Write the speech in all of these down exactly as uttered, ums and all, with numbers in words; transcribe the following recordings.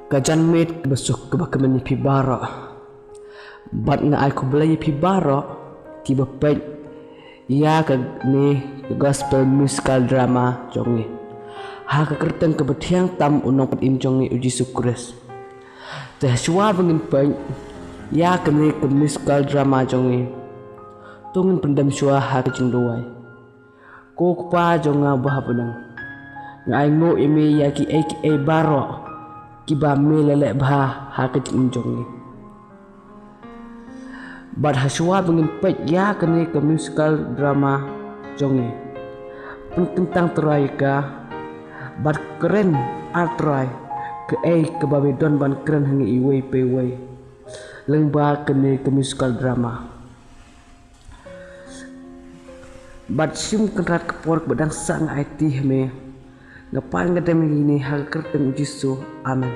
Ka janmiet kaba suk kaba kmen ïa phi baroh. Bad nga ai khublei ïa phi baroh kiba peit ïa kane ka Gospel Musical Drama jong ngi ha ka kyrteng kaba thiang tam u Nongpynim jong ngi u Jisu Khrist. Te shuwa ba ngin peit ïa kane ka Musical Drama jong ngi, to ngin pyndem shuwa ha ka jingduwai. Ko Kpa jong nga ba ha bneng, nga ainguh ïa me ïa kiei kiei baroh kiba me la leh bha ha ka jingim jong ngi. Bad ha shuwa ba ngin peit ïa kane ka Musical Drama jong ngi, pynkyntang Trai ïa ka bad kren, ah Trai, kaei kaba me don ban kren ha ngi iwei pa iwei lyngba kane ka Musical Drama. Bad shim Kynrad ka por kaba dang sah nga aiti ha me. Nga pan nga dem ïa kine ha ka kyrteng u Jisu. Amen.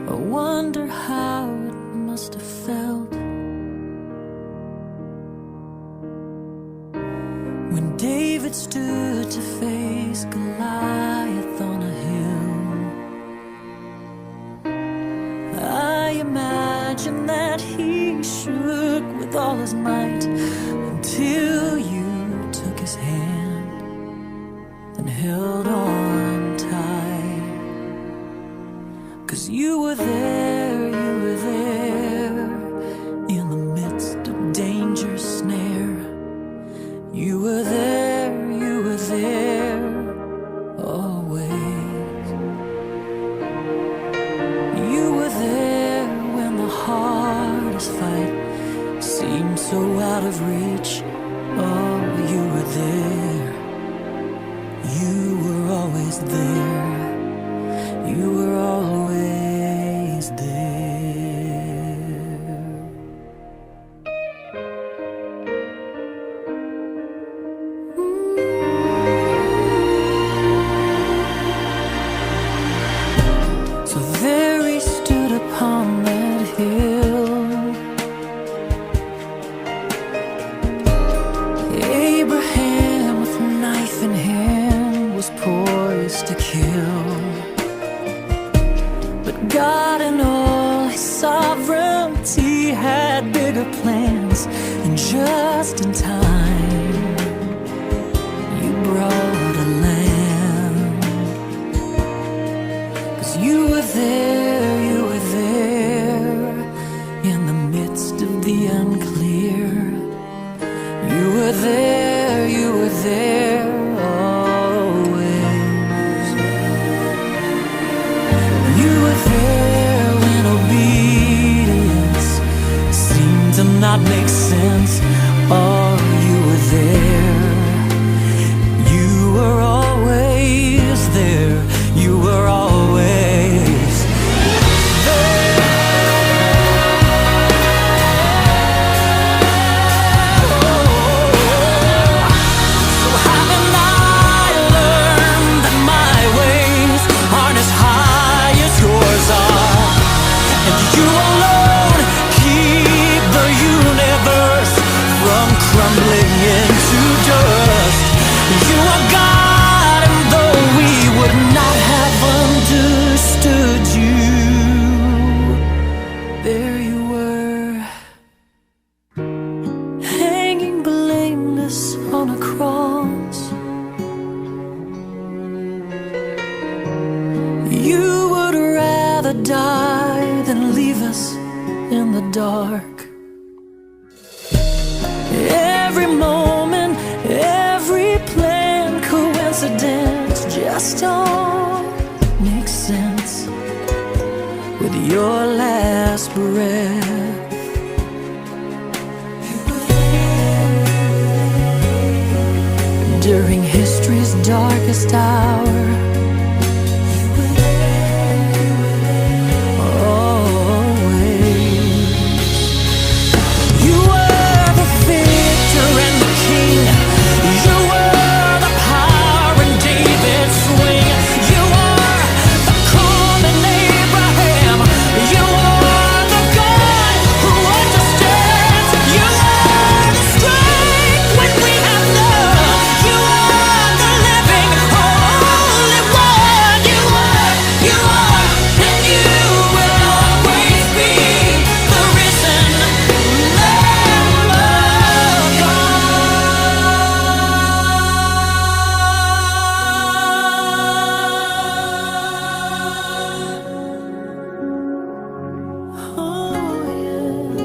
I wonder how it must have felt when David stood to face Goliath on a hill. I imagine that he shook with all his might until you took his hand and held on tight. 'Cause you were there, you were there in the midst of danger, snare. You were there, you were there always. You were there when the hardest fight seemed so out of reach. Oh, you were there. You were always there. You were always there. So there he stood upon that hill. Abraham, with knife in hand, was poised to kill. But God, in all his sovereignty, had bigger plans, and just in time, you brought a lamb. 'Cause you were there, you were there in the midst of the unclear. You were there, you were there always. You were there when obedience seemed to not make sense. Oh, you were there. You were always there. You were always there. So haven't I learned that my ways aren't as high as yours are? And you alone keep the universe from crumbling into dust. You are God, and though we would not have understood you, there you were, hanging blameless on a cross. You would rather die than leave us in the dark. Every moment, every plan, coincidence, just all makes sense with your last breath. During history's darkest hour, you were there, always. You were the victor and the king. You were the power in David's swing. You are the calm in Abraham. You are the God who understands. You are the strength when we have none. You are the living Holy One. You are, you are, and you will always be the risen Lamb of God. Oh, yeah.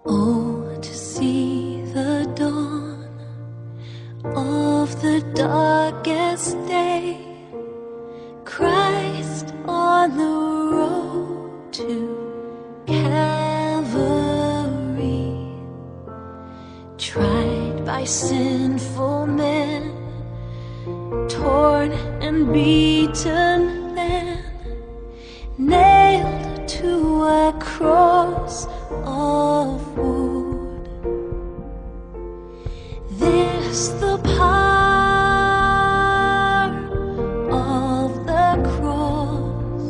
Oh, to see the dawn of the darkest day, Christ on the road to Calvary, tried by sinful men, torn and beaten then, nailed to a cross of wood. This the power of the cross.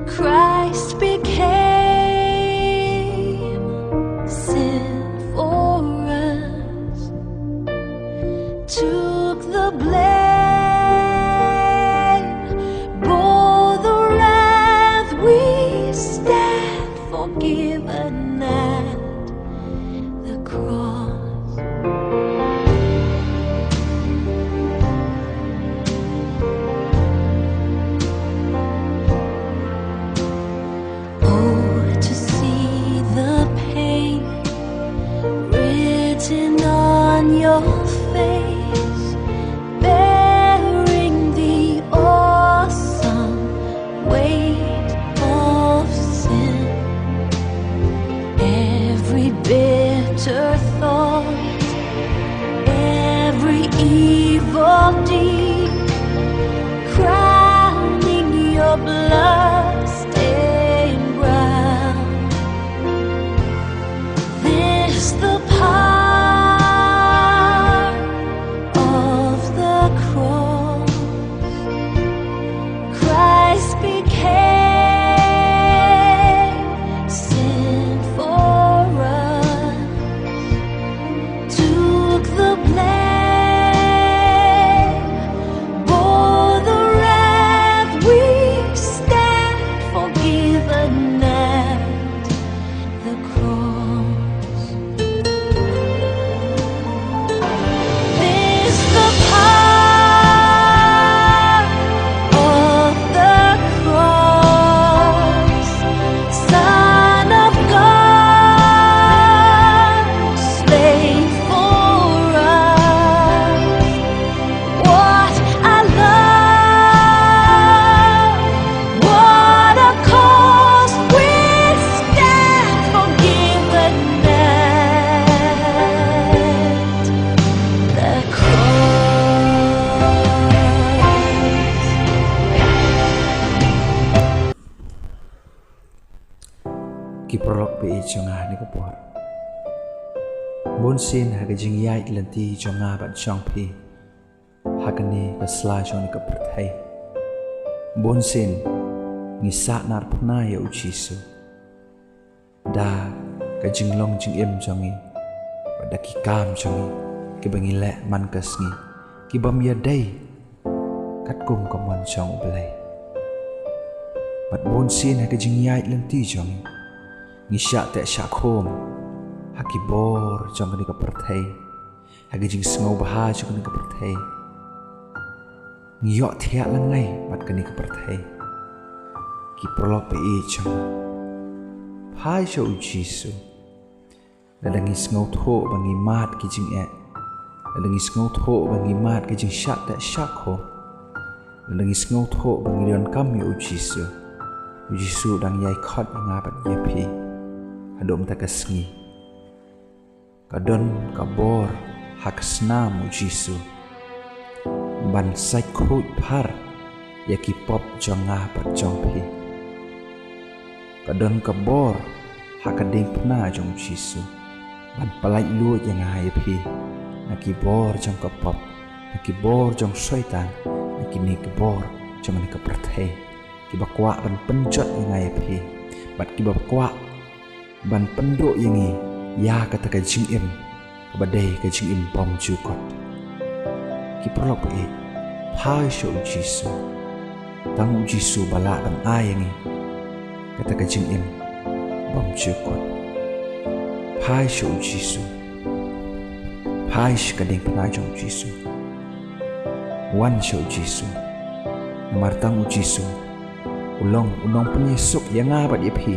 Christ became sin for us, took the blame, bore the wrath we stand forgiven at the cross. Oh, to see the pain written on your face, bearing the awesome weight of sin. Every bitter thought, every evil deed, crowning your blood-stained brow. This the power of the cross. Christ became sin for us, took the blame, bore the wrath we stand forgiven at the cross. This the power of the cross, Son of God, slain for us. What a love, what a cause, we stand forgiven at the cross. Ki paralok baieit jong nga ha kane ka por, bunsien ha ka jingïaid lynti jong nga bad jong phi ha kane ka sla jong kane ka pyrthei, bunsien ngi sahnarphna ïa U Jisu da ka jinglong jingim jong ngi bad da ki kam jong ngi kiba ngi leh man ka sngi, kibym ïadei katkum ka mon jong U Blei. Bad bunsien ha ka jingïaid lynti jong ngi, ngi shah teh shah khum ha ki bor jong kane ka pyrthei, ha ka jingsngewbha jong kane ka pyrthei. Ngi ïohthiah lyngngai bad kane ka pyrthei. Ki paralok baieit jong nga, phai sha U Jisu. Lada ngi sngewthuh ba ngi mad ki jingeh, lada ngi sngewthuh ba ngi mad ki jingshah teh shah khum, lada ngi sngewthuh ba ngi donkam ïa U Jisu, U Jisu u dang ïai khot ïa nga bad ïa phi haduh mynta ka sngi. Ka don ka bor ha ka snam U Jisu ban sait khuid phar ïa ki pop jong nga bad jong phi. Ka don ka bor ha ka diengphna jong U Jisu ban pyllait luid ïa nga ïa phi na ki bor jong ka pop, na ki bor jong Soitan, na kine ki bor jong kane ka pyrthei, kiba kwah ban pynjot ïa nga ïa phi bad kiba kwah ban pynduh ïa ngi ïa kata ka jingim kaba dei ka jingim bymjukut. Ki paralok baieit, phai sha U Jisu. Tang U Jisu ba lah ban ai ïa ngi kata ka jingim bymjukut. Phai sha U Jisu. Phai sha ka diengphna jong U Jisu. Wan sha U Jisu. Namar tang U Jisu u long u nongpynïasuk ïa nga bad ïa phi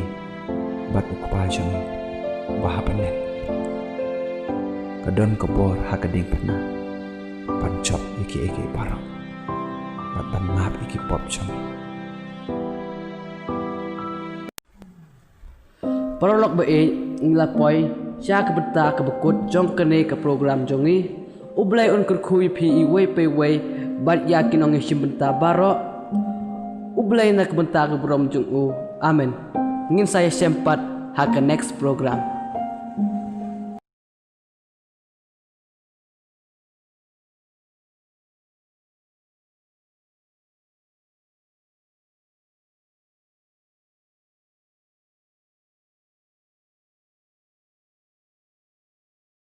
bad U Kpa jong ngi. Ba ha bneng ka don ka bor ha ka diengphna ban jop ïa kiei kiei baroh bad ban map ïa ki pop jong ngi. Paralok ba ïeit, ngi la poi sha ka bynta kaba kut jong kane ka program jong ngi. U Blei un kyrkhu ïa phi iwei pa iwei bad ïa ki nongïashim bynta baroh. U Blei na ka bynta ka burom jong u. Amen. Ngin sa ïashem pat ha ka next program.